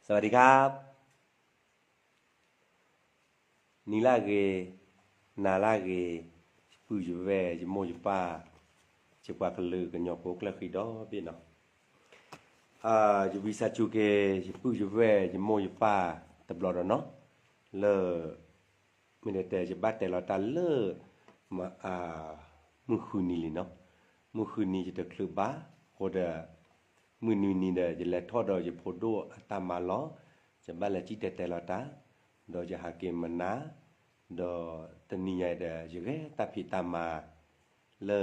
สวัสดีครับ နံၤလၢဂ့ၤ, နၤလၢဂ့ၤ, ယပုၢ်ယဝဲၢ် ယမိၢ်ယပၢ်, ယပှၤကလုာ်ကညီဖိကျၢၢ်ဃံဒီဘ့ၣ်နီၤ, ယဝံသးစူၤက့ၤ ယပုၢ်ယဝဲၢ် ယမိၢ်ယပၢ်တဘျီဒီးနီၤ, လၢ မ့ၢ်တဲတဲ ယဘၣ်တဲလီၤတၢ်လၢ မုၢ်ဃုနံၤလံနီၤ, မုၢ်ဃုနံၤယတချုးဘၣ်, အဃိဒီး မုၢ်နွံနံၤဒီး ယလဲၤထီၣ်ဒီးယဖိဒိၣ်အတၢ်မၤလီၤ, ယဘၣ်လဲၤစံၣ်တဲၤတဲလီၤတၢ်, ဒီးယဟးက့ၤမနၤ, ဒီးတနံၤညါဒီး ယဂဲၤတၢ်ဖံးတၢ်မၤ လၢ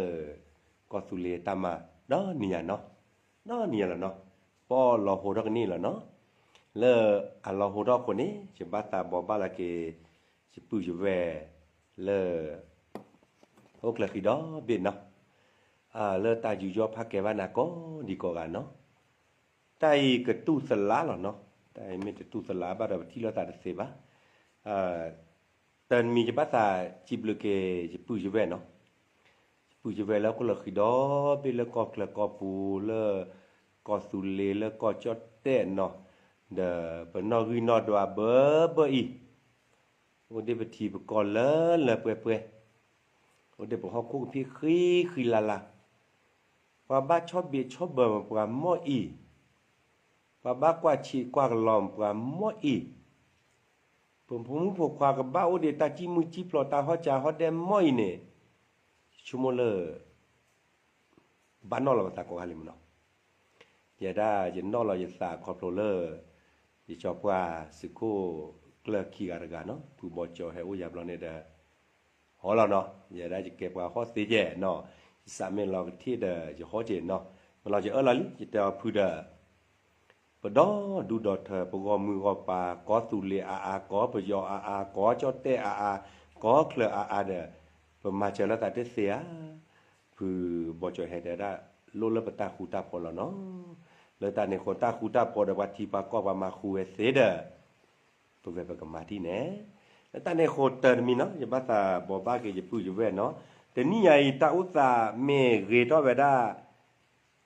ကီၢ်သူလ့ၤတၢ်မၤ ဒီနံၤညါနီၤ, ဒီနံၤညါလီၤနီၤ, ပီၣ်လီၤဟိထီၣ်ကန့ၢ်လီၤနီၤ, လၢအလီၤဟိထီၣ်အဃိန့ၣ် ယဘၣ်သးဘိးဘၣ်လီၤက့ၤ ယပုၢ်ယဝဲၢ် လၢ အိၣ်ကျၢၢ်ဃံဒီဘ့ၣ်နီၤ, လၢတၢ်ယူးယီၣ်ဖးကဲဘၣ်နၤကိးဒံကိးဂၤနီၤ, တၢ်အံၤကတူၢ်သလါလီၤနီၤ, တၢ်အံၤမ့ၢ်တတူၢ်သလါဘၣ်ဒီး ပထံၣ်လိာ်သးတသ့ဘၣ်, တၢ်တမံၤယဘၣ်သးစံးဘျုးက့ၤ ယပုၢ်ယဝဲၢ်နီၤ, ယပုၢ်ယဝဲၢ်လၢအိၣ်ကျၢၢ်ဃံဒီဘ့ၣ်လၢကီၢ်ချၢကီၢ်ပူၤ လၢ ကီၢ်သူလ့ၤ လၢကီၢ်ကၠီၣ်တဲၣ်နီၤ, ဒီးပနီၣ်ဂံၢ်နီၣ်ဒွးဘၢဘၢအံၤ အိၣ်ဒံးပထံပကီၢ်လၢလၢပှဲၤပှဲၤ, အိၣ်ဒံးပဟီၣ်ခိၣ်ကဖံးဃံဃံလၤလၤ, ပှၤဘၣ်ဆီၣ်ဘံးဆီၣ်ဘၢမပှၤမီၢ်အံၤ, ပှၤဘၣ်ကွၢ်ဆံးကွၢ်ကလီၤမပှၤမီၢ်အံၤ, ပဖိမုၣ်ဖိခွါကဘၣ်အိၣ်ဒံးတၢ်စံၣ်မုၢ်စံၣ်ဖျိးတၢ်ဟီၣ်စၢဟီၣ်ဒဲမီၢ်အံၤန့ၣ်, ယဆိကမိၣ်လၢ ဘၣ်နီၣ်လီၤပသးကိးဂၤလံမ့ၢ်နီၤ, ယဲဒၣ်ယနီၣ်လီၤယသးခီဖျိလၢ ယကၠီပှၢ်သုးခိၣ်ကျၢၢ်ခံဂၤတဂၤနီၤ, ဖုဘီကၠီဟဲအိၣ်ယၤဘျီန့ၣ်ဒီး ဟီလီၤနီၤ, ယဲဒၣ်ယကဲပှၤဟီၣ်သ့ကဲနီၤ, ယသးမ့ၢ်လီၤကထံၣ်ဒီး ယဟီက့ၤနီၤ, မ့ၢ်လီၤယအၢၣ်လီၤလံ ယတဲအီၤဖုဒီး ပဒီဒူၣ်ဒီထၢ ပဂီၢ်မုၢ်ဂီၢ်ပၤ ကီၢ်သူလ့ၤအါအါ ကီၢ်ပယီၤအါအါ ကီၢ်ကၠီၣ်တဲၣ်အါအါ ကီၢ်ချၢအါအါဒီး ပမၤစၢၤလၢသးတသ့ဧါ, ဖုဘီကၠီဟဲတဲဒၣ် လိၣ်လၢပတၢ်ဃူတၢ်ဖိးလီၤနီၤ, လၢတၢ်န့ၣ်အဃိတၢ်ဃူတၢ်ဖိးဒီးပှၤထံပှၤကီၢ်ပှၤမၤဃူဝဲသ့ဒီး ပဝဲပကမၤဒ်န့ၣ်, လၢတၢ်န့ၣ်အဃိတၢ်တမံၤနီၤ ယဘၣ်သးဘိးဘၣ်က့ၤယပုၢ်ယဝဲၢ်နီၤ, တနံၣ်ညါအံၤတၢ်အိၣ်သးမ့ၢ်ဂ့ၤထီၣ်ဝဲဒၣ်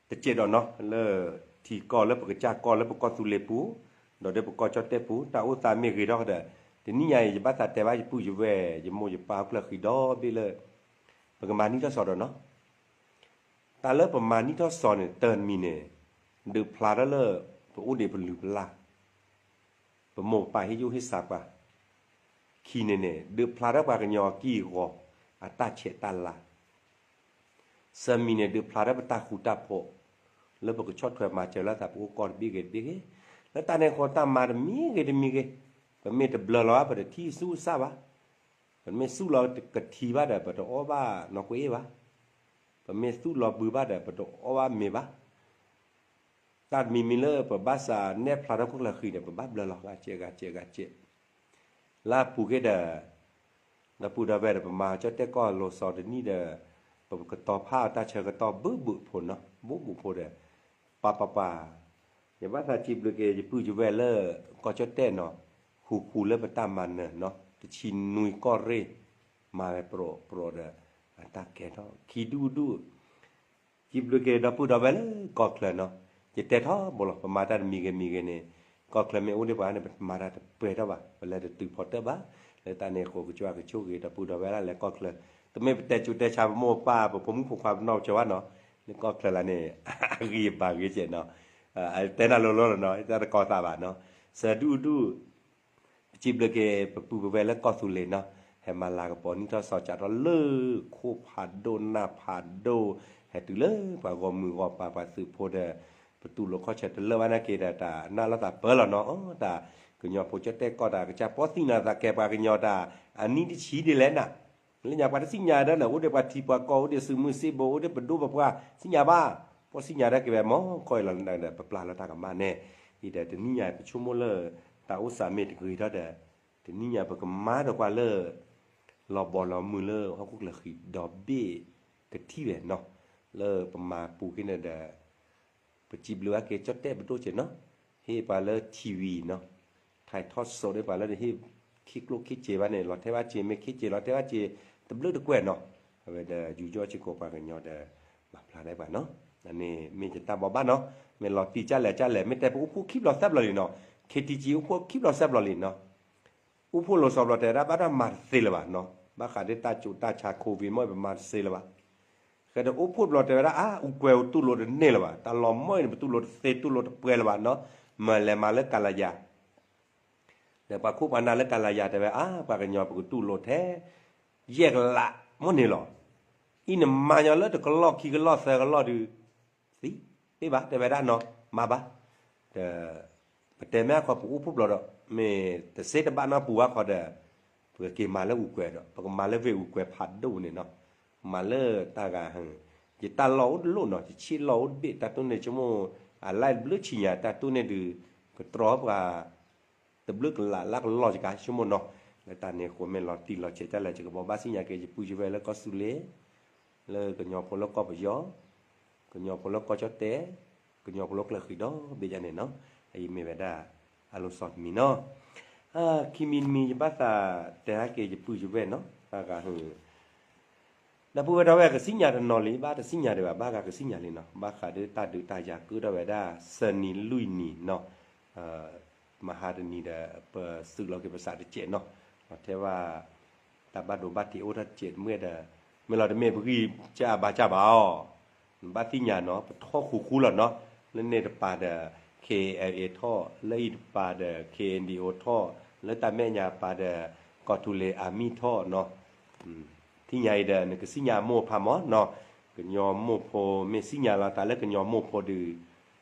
တစဲးဒီးနီၤ လၢထံကီၢ်လၢပကစၢ်ကီၢ်လၢပကီၢ်သူလ့ၤပူၤ, ဒီးဒီးပကီၢ်ကၠီၣ်တဲၣ်ပူၤ တၢ်အိၣ်သးမ့ၢ်ဂ့ၤထီၣ်ဒီး တနံၣ်ညါအံၤ ယဘၣ်သးတဲဘၣ်ယပုၢ်ယဝဲၢ် ယမိၢ်ယပၢ်အိၣ်ကျၢၢ်ဃံဒီဘ့ၣ်လၢ ပကမၤနံၣ်ထီၣ်စီၤဒီးနီၤ, တၢ်လၢပမၤနံၣ်ထီၣ်စီၤန့ၣ် တၢ်တမံၤန့ၣ် ဒုးဖျါထီၣ်လၢ ပအိၣ်ဒံးပလုၢ်ပလၢ် ပမိၢ်ပပၢ်ဟ့ၣ်ယိၣ်ဟ့ၣ်စးပှၤ, ခံန့ၣ်န့ၣ် ဒုးဖျါထီၣ်ပှၤကညီကံၢ်ဂီၤ အတၢ်ဆဲးတၢ်လၤ, သၢမံၤန့ၣ် ဒုးဖျါထီၣ်ပတၢ်ဃူတၢ်ဖိး လၢပကဆီၣ်ထွဲမၤစၢၤလၢသးပအိၣ်ကီၢ်တဘ့ၣ်ဂ့ၤတဘ့ၣ်ဂ့ၤ, လၢတၢ်န့ၣ်အဃိတၢ်မၤတမံၤဂ့ၤတမံၤဂ့ၤ, ပမ့ၢ်တဘျၢလီၤဘၣ် ပတထံၣ်ဆူၣ်စၢ်ဘၣ်, ပမ့ၢ်သူၣ်လီၤကထံဘၣ်ဒီး ပတအီၣ်ဘၣ်နီၢ်ကွ့အ့ၣ်ဘၣ်, ပမ့ၢ်သူၣ်လီၤဘုဘၣ်ဒီး ပတအီၣ်ဘၣ်မ့ၤဘၣ် တၢ်တမံၤမံၤလၢပဘၣ်စးနဲၣ်ဖျါထီၣ်ခိၣ်ကျၢၢ်ဃံန့ၣ် ပဘၣ်ဘျၢလီၤဂၤစဲးဂၤစဲးဂၤစဲး, လၢအပူၤကွံာ်ဒီး ဒီပုၢ်ဒီဝဲၢ်ဒီး ပမၤကၠီၣ်တဲၣ်ကီၢ်လိၤစီၤတနံၣ်ဒီး ပကတီၤဖးအတၢ်ဆၢကတီၢ်ဘုဘုးဖိနီၤ ဘုဘုးဖိဒီး ပၤပၤပၤ, ယဘၣ်သးစံးဘျုးက့ၤယပုၢ်ယဝဲၢ်လၢ ကီၢ်ကၠီၣ်တဲၣ်နီၤ ဃူဃူလၢပတၢ်မၤနၢၤနီၤ တဆံနွံကီၢ်ရ့ၣ် မၤဝဲပြီပြီဒီး အတၢ်ကဲထီၣ်ခံဒူၣ်ဒူၣ် စံးဘျုးက့ၤဒီပုၢ်ဒီဝဲၢ်လၢကီၢ်ချၢနီၤ, ယတဲထီဘိလီၤ ပမၤတၢ်တမံၤဂ့ၤမံၤဂ့ၤန့ၣ် ကီၢ်ချၢမ့ၢ်အိၣ်ဒံးပှၤန့ၣ် ပမၤတၢ်တပှဲၤထီၣ်ဘၣ် ပလဲၤတတုၤဖီတၢၣ်ဘၣ်, လၢတၢ်န့ၣ်အဃိ ကစၢ်ကဆိၣ်ဂ့ၤဒီပုၢ်ဒီဝဲၢ်လၢလဲၤကီၢ်ချၢ, တမ့ၢ်ပတဲကၠိတဲဆါပမိၢ်ပၢ် ပဖိမုၣ်ဖိခွါပနီၢ်ပကၠီဘၣ်နီၤ, လၢကီၢ်ချၢလၢန့ၣ် အဂံၢ်အဘါဂ့ၤကဲးနီၤ, တဲနၤလိၤလိၤလီၤနီၤ တၢ်တကီသးဘၣ်နီၤ, စၢၤဒူၣ်ဒူၣ် ပစံးဘျုးက့ၤပပုၢ်ပဝဲၢ်လၢကီၢ်သူလ့ၤနီၤ, ဟဲမၤလၤကပီၤနံၣ်ထီၣ်စီၤကးထီၣ်လၢ ခိၣ်ဖးဒိၣ်နၢ်ဖးဒိၣ်, ဟဲတုၤလၢပှၤဂီၢ်မုၢ်ဂီၢ်ပၤပှၤသုးဖိဒီး, ပတူၢ်လိာ်ခီၣ်ဆၢတလၢာ်ဘၣ်နာ်က့ၤဒီး တၢ်နၢ်လီၤသးပၢလီၤနီၤ, တၢ်ကညီဖိကၠီၣ်တဲၣ်ကီၢ်တၢ်ကစၢ်ပီသံနၤသးကဲပှၤကညီတၢ်, အနံၣ်တဆံဒ်လဲၣ်နၤ လၢညါပှၤတသ့ၣ်ညါဒီး အိၣ်ဒံးပှၤထံပှၤကီၢ် အိၣ်ဒံးစုမုၢ်စ့ဘိ အိၣ်ဒံးပဒိၣ်ပပှၢ် သ့ၣ်ညါဘၣ်, ပီၢ်သ့ၣ်ညါတၢ်က့ၤဝဲမ့ၢ်ခီအံၤလီၤ ပပျၢ်လီၤတၢ်ကမၣ်န့ၣ်, အံၤဒီးတနံၣ်ညါပဆိကမိၣ်လၢ တၢ်အိၣ်သးမ့ၢ်တဂ့ၤထီၣ်ဒီး, တနံၣ်ညါပကမၤဒီးကွၢ်လၢ လီၤဘီလီၤမုၢ်လၢဟီၣ်ခိၣ်ကျၢၢ်ဃံဒီဘ့ၣ်ကထံၣ်ဝဲနီၤ, လၢပမၤပူၤက့ၤန့ၣ်ဒီး ပစံးဘျုးဘၣ်က့ၤကၠီၣ်တဲၣ်ပဒိၣ်က့ၤနီၤ, ဟ့ၣ်ပှၤလၢ ထံဝံၤ နီၤ, ထၢၣ်ထီၣ်စိးဒ်ပှၤလၢဟ့ၣ် ခ့ကျိၣ်ခ့စ့ဘၣ်န့ၣ် လီၤထဲဘၣ်စ့ မ့ၢ်ခ့စ့လီၤထဲဘၣ်စ့ တဘျုးတကွဲၢ်နီၤ, အဝဲဒီးယူးယီၣ်စ့ၢ်ကီးပှၤကညီဒီး မၤဖျါဒၣ်ပှၤနီၤ, အန့ၣ်မ့ၢ်ယတၢ်ဘိးဘၣ်နီၤ, မ့ၢ်လီၤတံၢ်ကၢ်လဲၣ်ကၢ်လဲၣ် မ့ၢ်တဲပအိၣ်ဖှိၣ်ခံဘျီသၢဘျီလံနီၤ, ခ့တံကံ အိၣ်ဖှိၣ်ခံဘျီသၢဘျီလံနီၤ, အိၣ်ဖှိၣ်လီၤဆီဘျီတဲဝဲဒၣ် ဘၣ်တၢ်မၤတသ့လၢၤဘၣ်နီၤ, ဘၣ်ဃးဒီးတၢ်ကၠိတၢ်ဆါ COVID မ့ၢ်ပမၤတသ့လၢၤဘၣ်. ဃဲဒီးအိၣ်ဖှိၣ်ဘျီတဲဝဲဒၣ် အါ အူကွဲၤအိၣ်တူၢ်လိာ်တန့ၢ်လၢၤဘၣ်, တၢ်လီၤမီၢ်အံၤန့ၣ် ပတူၢ်လိာ်တသ့ တူၢ်လိာ်တပှဲၤလၢၤဘၣ်နီၤ, မၤလဲၤမၤလၢကလၤယၤ ဒီးပှၤခိၣ်ပှၤနၢ်လၢကလၤယၤတဲဝဲ အါ ပှၤကညီပကတူၢ်လိာ်ထဲ ယဲၢ်ကလး မ့ၢ်န့ၣ်လီၤ. အံၤနမၤညီလၢတကလီၢ်ခံကလီၢ်သၢကလီၢ်ဒုး သံ သ့ဘၣ် တဲဝဲဒၣ်နီၤ မၤဘၣ်. ဒီး ပတဲမ့ၢ်အခီပအိၣ်ဖှိၣ်ဘျီဒီး မ့ၢ်တသ့တဘၣ်နီတပူၤဘၣ်ခီဒီး ပကက့ၤမၤလၢအူကွဲၤဒီး ပကမၤလၢဝ့ၢ်အူကွဲၤဖးဒိၣ်န့ၣ်နီၤ, မၤလၢတၢ်ဂၤဟၢ ယတၢ်လီၢ်အိၣ်တလိၣ်နီၤ, ယဆ့ၣ်လီၢ်အိၣ်တဘ့ၣ် တၢ်တိၢ်န့ၢ်ဆိကမိၣ် အလၢ်တဘျုးဆံညါ တၢ်တိၢ်န့ၢ်ဒုး ကတြီပှၤ တဘျုးကလးလၢကလီၢ်ယကါဆိကမိၣ်နီၤ, လၢတၢ်န့ၣ်အဃိမ့ၢ်လီၤတံၢ်လီၤဆဲးဒ်လဲၣ် ယကဘီဘၣ်သ့ၣ်ညါက့ၤ ယပုၢ်ယဝဲၢ်လၢကီၢ်သူလ့ၤ လၢကညီဖိလၢကီၢ်ပယီၤ, ကညီဖိလၢကီၢ်ကၠီၣ်တဲၣ်, ကညီဖိလၢကျဲဃံဒီဘ့ၣ်ယါန့ၣ်နီၤ, အအံၤမ့ၢ်ဝဲဒၣ် အလီၤဆီတမံၤနီၤ, ခံမံၤတမံၤ ယဘၣ်သးတဲဟဲက့ၤယပုၢ်ယဝဲၢ်နီၤ, တၢ်ဂၤဟၢ ဒီပုၢ်ဝဲၢ်ဒီဝဲၢ် ကသ့ၣ်ညါတနီၤလံ ဘၣ်တသ့ၣ်ညါဒံးဘၣ် ဘၣ်ဂၤကသ့ၣ်ညါလံနီၤ, ဘၣ်ဃးဒီးတၢ်ဒုးတၢ်ယၤကၢထီၣ်ဝဲဒၣ် သၢနံၤလွံၢ်နံၤနီၤ, မဟါတနံၤဒီး ပသုးလီၤက့ၤပသးတစဲးနီၤ, ထဲဘၣ် တၢ်ဘၣ်ဒိဘၣ်ထံးအိၣ်ထီၣ်တစဲးတမ့ၢ်ဒီး မ့ၢ်လီၤတမ့ၢ်ပဂံၢ်စၢ်အဘါစၢ်ဘၣ်အီၤ နဘၣ်သ့ၣ်ညါနီၤ ပထီၣ်ဃူဃူလီၤနီၤ, လၢန့ၣ်တပၤဒီး KNLA ထီၣ် လၢအံၤတပၤဒီး KNDO ထီၣ် လၢတၢ်မဲာ်ညါပၤဒီး ကီၢ်သူလ့ၤ Army ထီၣ်နီၤ, သ့ၣ်ညါအံၤဒီး နကသ့ၣ်ညါမိၢ်ဖးမၢ်နီၤ, ကညီမိၢ်ဖိမ့ၢ်သ့ၣ်ညါလီၤသးလၢကညီမိၢ်ဖိဒီး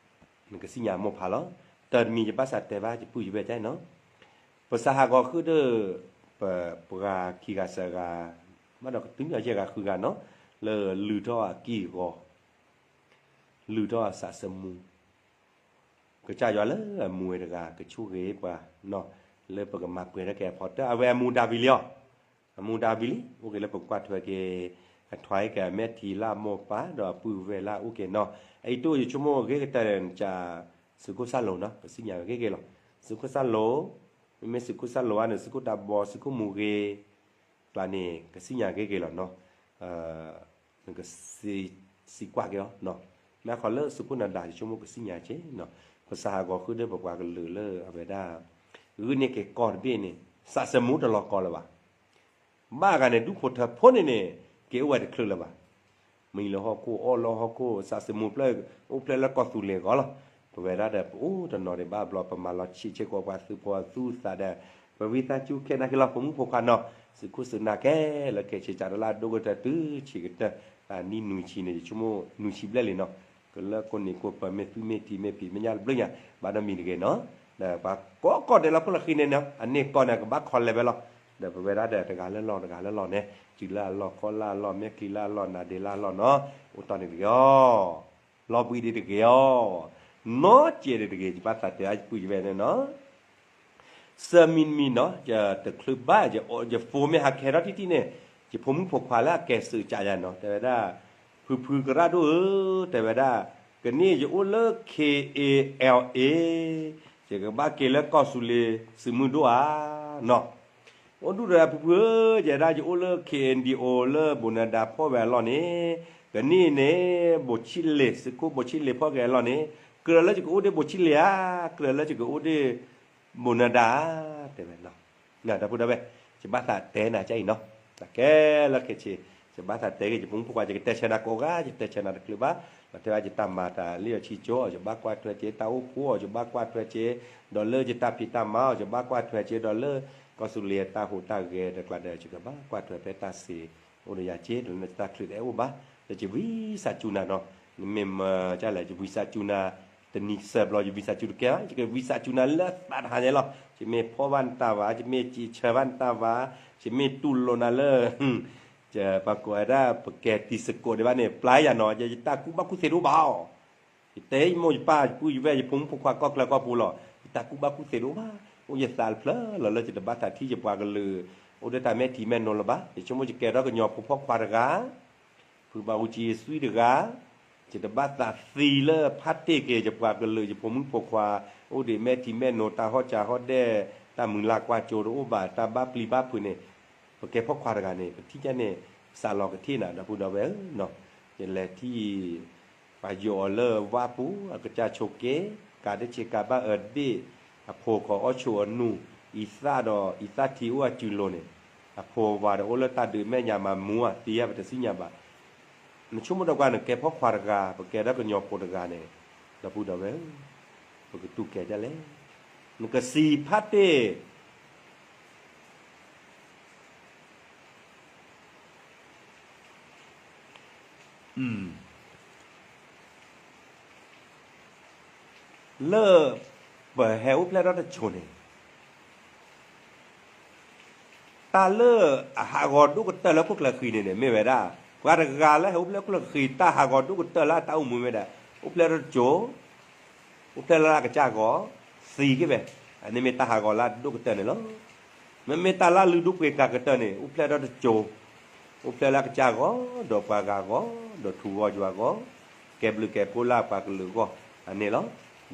နကသ့ၣ်ညါမိၢ်ဖးလီၤ. တၢ်တမံၤယဘၣ်သးတဲဘၣ်ယပုၢ်ယဝဲၢ်တၢ်နီၤ, ပစးဟးဂီၤဃုာ်ဒီး ပ ပှၤခံဂၤသၢဂၤ ဘၣ်ဒီးကတုၤမ့ၢ်ယဲၢ်ဂၤဃုဂၤနီၤ, လၢလုၢ်ထီၣ်အကံၢ်အဂီၤ လုၢ်ထီၣ်အသးသမူ ကစၢ်ယွၤလၢအမူဝဲတဂၤ ကဆိၣ်ဂ့ၤပှၤနီၤ, လၢပကမၤပှဲၤထီၣ်က့ၤအဖီတၢၢ် အဝဲအမူဒါဝံၤလံအီၤ, အမူဒါဝံၤလံ အိၣ်က့ၤလၢပကွၢ်ထွဲက့ၤ အထွဲက့ၤအမဲာ်ထံလၢအမိၢ်ပၢ် ဒီးအပုၢ်ဝဲၢ်လၢအအိၣ်က့ၤနီၤ, အအံၤတအိၣ်ယဆိကမိၣ်ဂ့ၤကတၢၢ်န့ၣ် သုးခိၣ်စၢ်လိၤနီၤ ကသ့ၣ်ညါဂ့ၤက့ၤလီၤ, သုးခိၣ်စၢ်လိၤ မ့မ့ၢ်သုးခိၣ်စၢ်လိၤဧါန့ၣ် သုးခိၣ်တၢ်ဘီ သုးခိၣ်မူဂ့ၤ ကျါန့ၣ် ကသ့ၣ်ညါဂ့ၤက့ၤလီၤနီၤ, နက စံးကွၢ်က့ၤအီၤ, မ့ၢ်ခီလၢသုးခိၣ်နၢ်ဒါ ယဆိကမိၣ်ကသ့ၣ်ညါက့ၤနီၤ, ပစးဟးဂီၤဃုာ်ဒီးပပှၤကလုာ်လၢအဝဲဒၣ် ဂုာ်န့ၢ်က့ၤကီၢ်တဘ့ၣ်န့ၣ် သးသမူတလီၤကီလၢၤဘၣ် ဘၣ်ဂၤန့ၣ် ဒူၣ်ဖိထၢဖိန့ၣ်န့ၣ် က့ၤအိၣ်ဝဲတချုးလၢၤဘၣ်. မံလၢဟီၣ်ခိၣ် အီၣ်လၢဟီၣ်ခိၣ် သးသမူဖျၢၣ် အိၣ်ဖျဲၣ်လၢကီၢ်သူလ့ၤအဂီၢ်လီၤ. ပဝဲဒၣ်ဒီး ပအိၣ်တနီၤဒံးဘၣ်ဘျီ ပမၤလီၤဆံးဆ့ကိးပှၤသုးဖိအသူအသးဒီး ပဝံသးစူၤခဲနာ်က့ၤလီၤ ဖိမုၣ်ဖိခွါနီၤ, သုးခိၣ်သုးနၢ်ခဲလၢာ် ခဲဆ့ကးတလၢအဒိၣ်ကတၢၢ်တုၤဆံးကတၢၢ် အနံၣ်နွံဆံန့ၣ် ယဆိကမိၣ်နွံဆံဘျဲၣ်လံနီၤ, ကလၢကိးနံၤကိးပၤ မ့ၢ်သူမ့ၢ်ထံးမ့ၢ်ဖံးမ့ၢ်ညၣ်တဘျုးညါ ဘၣ်ဒီးမံၤတဂ့ၤနီၤ, ဒီးပှၤကိးကီၢ်ဒဲးလၢဖိလၢဃံန့ၣ်နီၤ အန့ၢ်ကီၢ်န့ၣ် ကဘၣ်ခီလဲၤဝဲလီၤ. ဒီးပဝဲဒၣ်ဒီး တဂၤလၢလီၢ်တဂၤလၢလီၢ်န့ၣ် စုၣ်လၢအလီၢ် ခီၣ်လၢအလီၢ် မဲာ်ချံလၢအလီၢ် နၤဒ့လၢအလီၢ်နီၤ, အိၣ်တီၢ်န့ၣ်တဂ့ၤအီၤ လီၤဘှံးဒံးတဂ့ၤအီၤ, နီၢ်ကဲးဒံးတဂ့ၤ ယဘၣ်သးတဲအါယပုၢ်ယဝဲၢ်န့ၣ်နီၤ, သၢမံၤတမံၤနီၤ ယတချုးဘၣ် ယ phone မ့ၢ်ဟးကဲထီၣ်ထံၣ်ထံၣ်န့ၣ် ယဖိမုၣ်ဖိခွါလၢအကဲသုးကၠးယၤနီၤ တဲဝဲဒၣ် ဖုဖုကရၣ်ဒိၣ်ဧၢ တဲဝဲဒၣ် ကန့ၣ်ယအိၣ်လၢ K A L A ယကဘၣ်က့ၤလၢကီၢ်သူလ့ၤသုးမုၢ်ဒိၣ်ဧါနီၤ အိၣ်ဒူၣ်ဒီးဖုဖုဧၢ ယဲဒၣ်ယအိၣ်လၢ K N D O လၢဘိးနၤဒါဖီၣ်ဝဲအလီၢ်န့ၣ် ကနံၣ်န့ၣ် ဘိးဆံးလ့ၤ သုးခိၣ်ဘိးဆံးလ့ၤဖီၣ်က့ၤအလီၢ်န့ၣ် ကြၢးလၢယကအိၣ်ဒ့ဘိးဆံးလ့ၤဧါ ကြၢးလၢယကအိၣ်ဒ့ဘိးနၤဒါဧါ တဲဝဲနီၤ ဒီပုၢ်ဒီဝဲၢ် ယဘၣ်သးတဲနၤကအံၤနီၤ တၢ်ခဲလၢာ်ခဲဆ့ ယဘၣ်သးတဲက့ၤ ယဖိမုၣ်ဖိခွါ ယကတဲဆၢနၤကိးဂၤ ယတဲဆၢနၤတချုးဘၣ် လီၤတဲဝဲယတၢ်မၤတၢ်လၢယထံကၠိ ယဘၣ်ကွၢ်ထွဲက့ၤ တၢ်အိၣ်ဖှိၣ် ယဘၣ်ကွၢ်ထွဲက့ၤ ဒီးလၢယတၢ်ဖံးတၢ်မၤအီၤ ယဘၣ်ကွၢ်ထွဲက့ၤ ဒီးလၢကီၢ်သူလ့ၤတၢ်ဟူးတၢ်ဂဲၤတကျါဒီး ယကဘၣ်ကွၢ်ထွဲဖဲတၢ်စ့အိၣ်ဒီးယၤက့ၤ ဒီးလၢတၢ်ချုးတအဲၣ်အိၣ်ဘၣ် ဒီးယဝံသးစူၤနၤနီၤ နမ့ၢ်မၤဒ်လဲၣ် ယဝံသးစူၤနၤ တနံၤစၢဘျီ ယဝံသးစူၤတကဲဘၣ် ယကဝံသးစူၤနၤလၢသးတဟါညါလီၤ ယမ့ၢ်ဖီၣ်ဘၣ်နတၢ်ဘၣ် ယမ့ၢ်စံးဆၢဘၣ်နတၢ်ဘၣ် ယမ့ၢ်တူၢ်လိာ်နၤလၢ ပှၤကိးဝဲဒၣ် ပကဲတံၤသကိးဒံးဘၣ်န့ၣ် ပျၢ်ယၤနီၤ ယတၢ်ကူၣ်ဘၣ်ကူၣ်သ့တအိၣ်ဘၣ်အီၤ ယတဲယမိၢ်ယပၢ် ယပုၢ်ယဝဲၢ် ယဖိမုၣ်ဖိခွါ ကီၢ်ချၢကီၢ်ပူၤလီၤ ယတၢ်ကူၣ်ဘၣ်ကူၣ်သ့တအိၣ်ဘၣ် အိၣ်ယသးတဖျၢၣ်လီၤလၢယတဘၣ်သးထံၣ်ယပှၤကလုာ် အိၣ်ဒီးတၢ်မဲာ်ထံမဲာ်နိလၢၤဘၣ် ယဆိကမိၣ်ယကဲထီၣ်ကညီဖိဖီၣ်ခွါတဂၤ ဖုဘၣ်အူကၠံသွံတဂၤ ယတဘၣ်သးသံလၢဖးတ့ၢ်က့ၤ ယပှၤကလုာ် ယဖိမုၣ်ဖိခွါ အိၣ်ဒံးမဲာ်ထံမဲာ်နိ တၢ်ဟီၣ်စၢဟီၣ်ဒဲၣ် တၢ်မုၢ်လၢ်ကွၢ်စိတအိၣ်ဘၣ် တၢ်ဘၣ်ပျံၤဘၣ်ဖုးန့ၣ် ပကဲဖီၣ်ခွါတဂၤန့ၣ် ပထံၣ်ကန့ၣ် စးလီၤကထံၣ်နၤ ဒီပုၢ်ဒီဝဲၢ်ဧၢ ယလဲၤထံၣ် ပှၤယိးအီၤလၢဝၣ်ပူၤ အကစၢ်ဆိးက့ ကးဒ့ဆ့ကၤဘၣ်အၢတဘ့ၣ် အဖိကီၢ်အီၣ်ဆိးအနူၢ်, အံသၣ်ဒီးအံသၣ်ထံအိၣ်အစုလိၤန့ၣ်, အဖိဝၤဒီးအိၣ်လၢတၢ်ဒုးမဲာ်ညါမၤမူဧါသံဧါ ပတသ့ၣ်ညါဘၣ်. နဆိကမိၣ်ဒီးကွၢ်နကဲဖီခွါတဂၤ ပကဲဒီးကညီဖိတဂၤန့ၣ်, ဒီပုၢ်ဒီဝဲၢ်ဧၢ, ပကတူၢ်ကဲဒ်လဲၣ်. နကစံးဖါတ့ၢ် လၢပဟဲအိၣ်ဖျဲၣ်ထီၣ်တစိၤန့ၣ်, တၢ်လၢအဟးဂီၤဒိၣ်ကတၢၢ်လၢဟီၣ်ခိၣ်ချၢဃံန့ၣ်န့ၣ် မ့ၢ်ဝဲဒၣ် ပှၤတဂၤလၢဟဲအိၣ်ဖျဲၣ်ဟီၣ်ခိၣ်ချၢဃံ တၢ်ဟးဂီၤဒိၣ်ကတၢၢ်လၢအတၢ်အိၣ်မူမ့ၢ်ဝဲဒၣ် အိၣ်ဖျဲၣ်ထီၣ်တစိၤ အိၣ်ဖျဲၣ်လၢအကစၢ်ဂီၤ, သံက့ၤဝဲ, အန့ၣ်မ့ၢ်တၢ်ဟးဂီၤလၢအဒိၣ်ကတၢၢ်န့ၣ်လီၤ. မ့မ့ၢ်တၢ်လၢအလုၢ်ဒိၣ်ပှ့ၤကၤကတၢၢ်န့ၣ် အိၣ်ဖျဲၣ်ထီၣ်တစိၤ, အိၣ်ဖျဲၣ်လၢအကစၢ်ဂီၤ, ဒီးပှၤဂၤဂီၤ, ဒီးထူးဂီၤယွၤဂီၤ, ကဲဘျုးကဲဖှိၣ်လၢပှၤကလုာ်အဂီၢ်, အန့ၣ်လီၤ.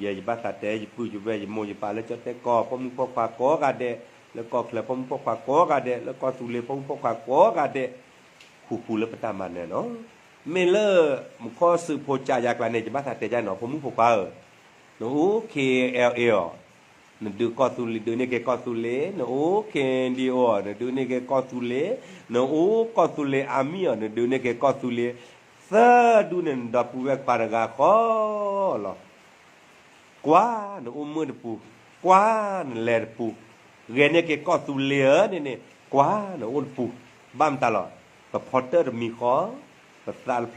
ယဲယဘၣ်သးတဲယပုၢ်ယဝဲၢ် ယမိၢ်ယပၢ်လၢကၠီၣ်တဲၣ်ကီၢ် ပိာ်မုၣ်ပိာ်ခွါကိးဂၤဒဲး, လၢကီၢ်ချၢပိာ်မုၣ်ပိာ်ခွါကိးဂၤဒဲး, လၢကီၢ်သူလ့ၤပိာ်မုၣ်ပိာ်ခွါကိးဂၤဒဲး, ဃူဃူလၢပတၢ်မၤနၢၤနီၤ. မ့ၢ်လၢမူခိၣ်စူးဖိကးယၤကျါန့ၣ် ယဘၣ်သးတဲဒ်န့ၣ်နီၤ ဖိမုၣ်ဖိခွါဧၢ, နအိၣ် K L A အီၤ, နဒုးကီၢ်သူလ့ၤ ဒုးန့ၢ်က့ၤကီၢ်သူလ့ၤ, နအိၣ် K N D O အီၤ နဒုးန့ၢ်က့ၤကီၢ်သူလ့ၤ, နအိၣ်ကီၢ်သူလ့ၤ Army အီၤ နဒုးန့ၢ်က့ၤကီၢ်သူလ့ၤ, သၢဒူန့ၣ် နဒီပုၢ်ဝဲၢ်ခွါတဂၤဃီလီၤ. ကွၢ်နအိၣ်မုာ်တပူၤ, ကွၢ်နလဲၤတပူၤ, ဂဲၤန့ၢ်က့ၤကီၢ်သူလ့ၤဧၢန့ၣ်န့ၣ် ကွၢ်နအိၣ်တပူၤ, ဘၣ်မတၤလီၤ. ပဖီတၢၣ်တမံၤဃီ, ပသးတဖျၢၣ်ဃီ,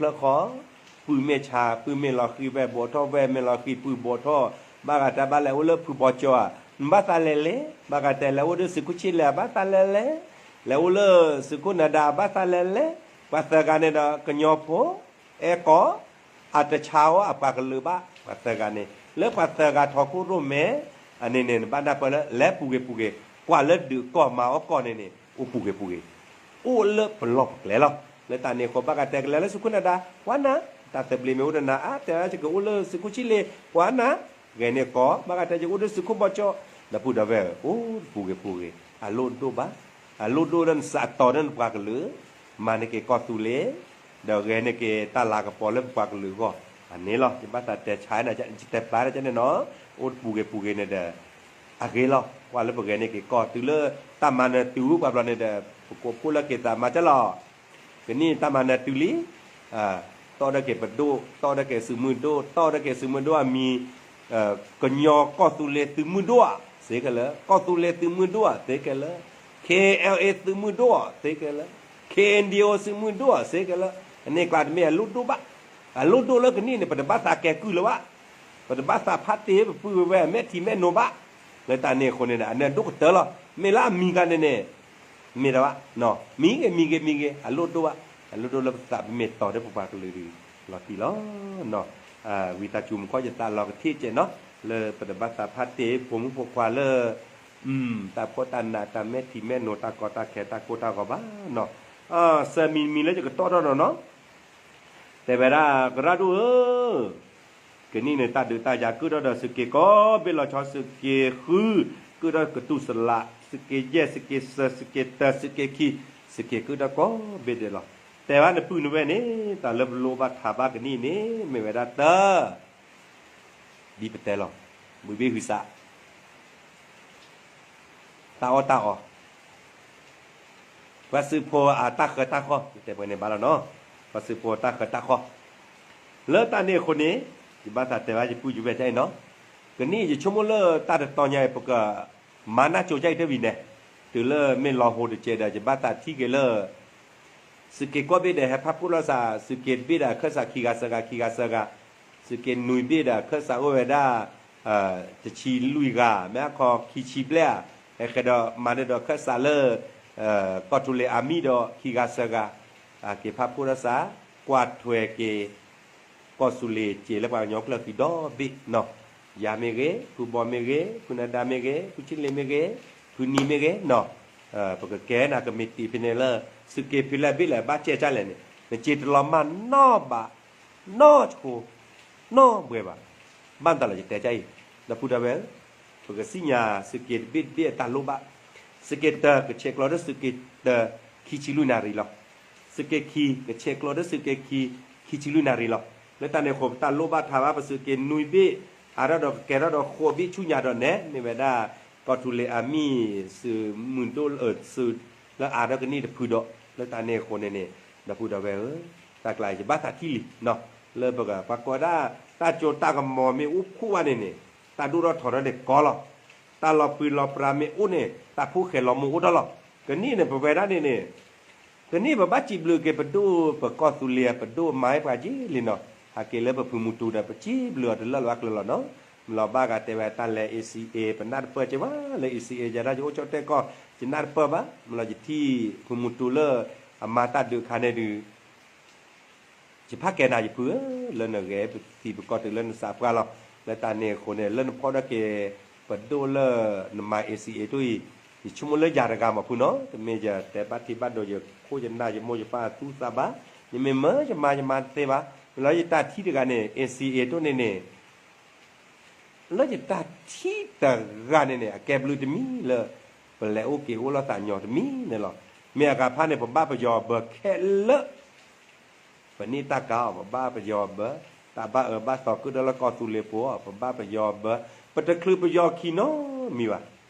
ပုၢ်မ့ၢ်ဆါ ပုၢ်မ့ၢ်လီၤဃံၤ ဝဲၢ်ဘိးထီၣ်ဝဲၢ် မ့ၢ်လီၤဃံၤ ပုၢ်ဘိးထီၣ်, ဘၣ်ဂၤတၢ်ဘၣ်လဲၤအိၣ်လၢဖုဘီကၠီဧါ, နဘၣ်သးလဲၤလဲၤ, ဘၣ်ဂၤတဲလဲၤအိၣ်ဒီးသုးခိၣ်ဆံးလဲၣ် ဘၣ်သးလဲၤလဲၤ, လဲၤအိၣ်လၢသုးခိၣ်နၤဒါ ဘၣ်သးလဲၤလဲၤ, ပှၤသၢဂၤန့ၣ်ဒီး ကညီဖိ အဲကီၢ် အတဆါအီၤအပှၤကလုာ်ဘၣ် ပှၤသၢဂၤန့ၣ် လၢပှၤသၢဂၤထီခိၣ်ရိၣ်မဲ အန့ၣ်န့ၣ် နဘၣ်နၢ်ပၢၢ်လၢ လဲၤပူၤဂ့ၤပူၤဂ့ၤ, ကွၢ်လၢဒုးကီၢ်မၤအီၣ်ကီၢ်န့ၣ်န့ၣ် အိၣ်ပူၤဂ့ၤပူၤဂ့ၤ, အိၣ်လၢပလီၢ်ပကျဲလီၤ. လၢတၢ်န့ၣ်အဃိ ဘၣ်ဂၤတဲကလဲၤလၢသုးခိၣ်နၤဒါ ကွၢ်နၤ, တၢ်သဘျ့မ့ၢ်အိၣ်ဒီးနၤ အါတဲဒၣ်ယကအိၣ်လၢသုးခိၣ်ဆံးလ့ၣ် ကွၢ်နၤ, ဂဲၤန့ၢ်ကီၢ် ဘၣ်ဂၤတဲယအိၣ်ဒီးသုးခိၣ်ဘီကၠီ, ဒီပုၢ်ဒီဝဲၢ်ဧၢ, အိၣ်ပူၤဂ့ၤပူၤဂ့ၤ, အလိၣ်ဒိၣ်ဘၣ်, အလိၣ်ဒိၣ်လၢနစးအတီၤလၢနပှၤကလုာ်, မၤန့ၢ်က့ၤကီၢ်သူလ့ၤ, ဒီးဂဲၤန့ၢ်က့ၤတၢ်လၤကပီၤလၢပပှၤကလုာ်အဂီၢ်, အန့ၣ်လီၤ. ယဘၣ်သးတဲဆါနၤ ယတဲဖျါနၤန့ၣ်နီၤ, အိၣ်တပူၤဂ့ၤပူၤဂ့ၤန့ၣ်ဒီး အဂ့ၤလီၤ. ကွၢ်လၢပဂဲၤန့ၢ်က့ၤကီၢ်တုၤလၢတၢ်မၤနၢၤတုၤပှၤဘျီန့ၣ်ဒီး ပကိးဖှိၣ်လၢက့ၤသးမၤကၢ်လီၤ. ကနံၣ်တၢ်မၤနၢၤတုၤလံ, တီၣ်ဒၣ်က့ၤပဒိၣ်, တီၣ်ဒၣ်က့ၤသုးမုၢ်ဒိၣ်, တီၣ်ဒၣ်က့ၤသုးမုၢ်ဒိၣ်အမံၤ, ကညီကီၢ်သူလ့ၤသုးမုၢ်ဒိၣ်ဧါ, သ့ကလၢာ်, ကီၢ်သူလ့ၤသုးမုၢ်ဒိၣ်ဧါ, သ့ကလၢာ်, K N L A သုးမုၢ်ဒိၣ်ဧါ, သ့ကလၢာ်, K N D O သုးမုၢ်ဒိၣ်ဧါ, သ့ကလၢာ်, အန့ၣ်ကျါတမ့ၢ်အလိၣ်ဒိၣ်ဘၣ်. အလိၣ်ဒိၣ်လၢကနံၣ်န့ၣ် ပတဘၣ်သးကဲကုၢ်လၢၤဘၣ်. ပတဘၣ်သးဖးတ့ၢ်ပပုၢ်ဝဲၢ် မဲာ်ထံမဲာ်နိဘၣ်. လၢတၢ်န့ၣ်အဃိန့ၣ် အန့ၣ်အဒိၣ်ကတၢၢ်လီၤ. မ့ၢ်လၢအမံၤကျါန့ၣ်န့ၣ် မ့ၢ်တဘၣ်, မံၤဂ့ၤ မံၤဂ့ၤ မံၤဂ့ၤ အလိၣ်ဒိၣ်ဘၣ်. အလိၣ်ဒိၣ်လၢပသးပမ့ၢ်တီၤဒီးပပှၤကလုာ်လီၤတံၢ်လီၤ. ဝံသးစူၤမူခိၣ်ယသးလီၤကထံၣ်ကဲးနီၤ, လၢပတဘၣ်သးဖးတ့ၢ်ဖိမုၣ်ဖိခွါလၢ တၢ်ဖှီၣ်တၢ်နး တၢ်မဲာ်ထံမဲာ်နိ တၢ်ကီတၢ်ခဲတၢ်ကိၢ်တၢ်ဂီၤဘၣ်နီၤ. စၢၤမံၤမံၤလၢယကတီၢ်ထီၣ်ဒီးနီၤ, တဲဝဲဒၣ် ကရၣ်ဒိၣ်ဧၢ, ကနံၣ်န့ၣ်တၢ်ဒုးတၢ်ယၤကုၢ်ထီၣ်ဒီးသုးက့ၤကိးဘ့ၣ်လီၤဆီ သုးက့ၤဃု, ကုၢ်ထီၣ်ကတူၢ်စလး, သုးက့ၤယဲၢ် သုးက့ၤသၢ သုးက့ၤတၢ သုးက့ၤခံ, သုးက့ၤကုၢ်ထီၣ်ကိးဘ့ၣ်ဒဲးလီၤ. တဲဘၣ်နပုၢ်နဝဲၢ်န့ၣ် တၢ်လၢပလိၣ်ဘၣ်ထးဘၣ်ကနံၣ်န့ၣ် မ့ၢ်ဝဲဒၣ်တၢ် ဒ်ပတဲလီၤ, ဘုဘ့ၣ်ဟုစး, တၢ်အီၣ်တၢ်အီ, ပှၤသုးဖိအတၢ်ဃၢတၢ်ဃီၣ် ယတဲပှဲၤန့ၣ်ဘၣ်လီၤနီၤ, ပှၤသုးဖိတၢ်ဃၢတၢ်ဃီၣ်. လၢတၢ်န့ၣ်အဃိန့ၣ် ယဘၣ်သးတဲဘၣ်ယပုၢ်ယဝဲၢ်ဒ်အံၤနီၤ, ကနံၣ်ယဆိကမိၣ်လၢတၢ်တတီၤညါအံၤ ပကမၤနၢ်ကၠိဒ်အံၤတဝံၤန့ၣ်, တုၤလၢမ့ၢ်လီၤဟိတကဲးဒီး ယဘၣ်သးထံၣ်က့ၤလၢ သုးက့ၤကိးဘ့ၣ်ဒဲး ဟဲဖးဖှိၣ်လိာ်သး သုးက့ၤတဘ့ၣ်ဒီးအခၢၣ်စးခံဂၤသၢဂၤ ခံဂၤသၢဂၤ, သုးက့ၤနွံဘ့ၣ်ဒီးအခၢၣ်စးအိၣ်ဝဲဒၣ် တဆံလွံၢ်ဂၤ, မ့ၢ်အခီခံဆံဘျဲၣ်ဧါ, ဟဲဃဲၤဒီးမၤန့ၢ်ဒီးအခၢၣ်စးလၢ ကီၢ်သူလ့ၤအမံၤဒီးခံဂၤသၢဂၤ, က့ၤဖးဖှိၣ်လိာ်သး, ကွၢ်ထွဲက့ၤ ကီၢ်သူလ့ၤစ့လၢပှၤကညီကျၢၢ်ခံဒီဘ့ၣ်နီၤ, ယၤမ့ၢ်ဂ့ၤ, ဖုဘီမ့ၢ်ဂ့ၤ, ဖုနဒါမ့ၢ်ဂ့ၤ, ဖုဆံလ့ၤမ့ၢ်ဂ့ၤ, ဖုနံၤမ့ၢ်ဂ့ၤနီၤ, ပကကဲနၤကမံးတံာ်ဖဲန့ၣ်လၢ သုးက့ၤဖံးလဲၣ်ဘ့ၣ်လဲၣ် ဘၣ်ကဲကၢ်လဲၣ်န့ၣ် နစ့တလီၤမၢ်နီတဘး နီတခိ, နီဘှဲဘၣ်. ဘၣ်မတၤလီၤယတဲကၢ်အံၤ, ဒီပုၢ်ဒီဝဲၢ်ဧၢ, ပကသ့ၣ်ညါသုးက့ၤတဘ့ၣ်တဘ့ၣ်အတၢ်လိၣ်ဘၣ်, သုးက့ၤတၢ ကဆဲးကျိးဒီးသုးက့ၤတၢ ခံဆံလွံၢ်နၣ်ရံၣ်လီၤ. သုးက့ၤခံ ကဆဲးကျိးဒီးသုးက့ၤခံ ခံဆံလွံၢ်နၣ်ရံၣ်လီၤ. လၢတၢ်န့ၣ်အဃိ ပတၢ်လိၣ်ဘၣ်ထးဘၣ်ပသုးက့ၤနွံဘ့ၣ် အါထီၣ်ဒီးကကဲထီၣ်ဒီးဃိးဘ့ၣ်ဆူညါဒီးနဲန့ၣ်ဝဲဒၣ် ကီၢ်သူလ့ၤအမံၤ စုးမုၢ်ဒိၣ်အစုး လၢအါထီၣ်ကနံၣ်တဖုဒီး လၢတၢ်န့ၣ်အဃိန့ၣ်န့ၣ် ဒီပုၢ်ဒီဝဲၢ်ဧၢ, တၢ်ကျါအံၤယဘၣ်သးထံၣ်လံ, လၢပကပှၤကိးဒၣ် တၢ်ကၠိတၢ်ကမီၤမ့ၢ်အိၣ်ဖှိၣ်ဘၣ်န့ၣ်န့ၣ် တၢ်ဒိၣ်ထီၣ်ထီထီၣ်န့ၣ်ကီလီၤ. တၢ်လီၤပြံလီၤပြါမ့ၢ်အိၣ်န့ၣ် တၢ်ဖိၣ်ဃဲလီၤမိၢ်အိၣ်ထီၣ်လီၤ. ကနံၣ်န့ၣ် ပဝဲဒၣ်န့ၣ်န့ၣ် ကနံၣ်ပဘၣ်စံးဘျုးက့ၤပဒိၣ်ပကီၢ်သူလ့ၤ ပဒိၣ်မၤဟဲပှၤက့လံနီၤ, ဟးက့ၤလၢပဖုမူတူဒီး ပစံးဘျုးအီၤတလၢာ်လၢအကျၢၤလီၤနီၤ. မ့ၢ်လီၤဘၣ်ဂၤတဲဝဲတၢ်လဲၤ A C A ပနၢ်တပၢၢ်က့ၤဘၣ်လၢ A C A ယဲဒၣ်ယအိၣ်ကၠီၣ်တဲၣ်ကီၢ် ယနၢ်တပၢၢ်ဘၣ်, မ့ၢ်လီၤယထံၣ်ဖုမူတူလၢ အမၤတၢ်ဒုးအခါန့ၣ်ဒုး ယဖးကဲနၤယဖုဧၢ, လၢနဂဲၤပသံပကီၢ်တုၤလၢနစးပှၢ်လီၤ. လၢတၢ်န့ၣ်အဃိန့ၣ် လၢနဖီၣ်ဒၣ်က့ၤ ပဒိၣ်လၢနမၤ A C A တအိၣ်အံၤ, ယဆိကမိၣ်လၢယၤတဂၤမ့ၢ်ဖုနီၤ, တမ့ၢ်ယတဲဘၣ်ထံဘၣ်ဒိယခိၣ်ယနၢ်ယမိၢ်ယပၢ်သူသးဘၣ်, ယမ့ၢ်မၢယမၤယမၤတသ့ဘၣ်, မ့ၢ်လီၤယတၢ်ထံၣ်တဂၤန့ၣ် A C A တအိၣ်န့ၣ်န့ၣ် လၢယတၢ်ထံၣ်တဂၤန့ၣ်န့ၣ် အကဲဘျုးတမံၤလၢ ပလဲၤအိၣ်က့ၤအိၣ်လိာ်သးညီတမံၤန့ၣ်လီၤ. မ့ၢ်အဂၤဖၣ်န့ၣ် ပဘၣ်ပယီၤဘၢခဲလၢာ်, ပန့ၢ်တၢ်ကါအီၤ ပဘၣ်ပယီၤဘၢ, တၢ်ဘၣ်အၢဘၣ်သီကၢၣ်ဒၢလၢကီၢ်သူလ့ၤပူၤအီၤ ပဘၣ်ပယီၤဘၢ, ပတချုးပယီၤခံနီတမံၤဘၣ်.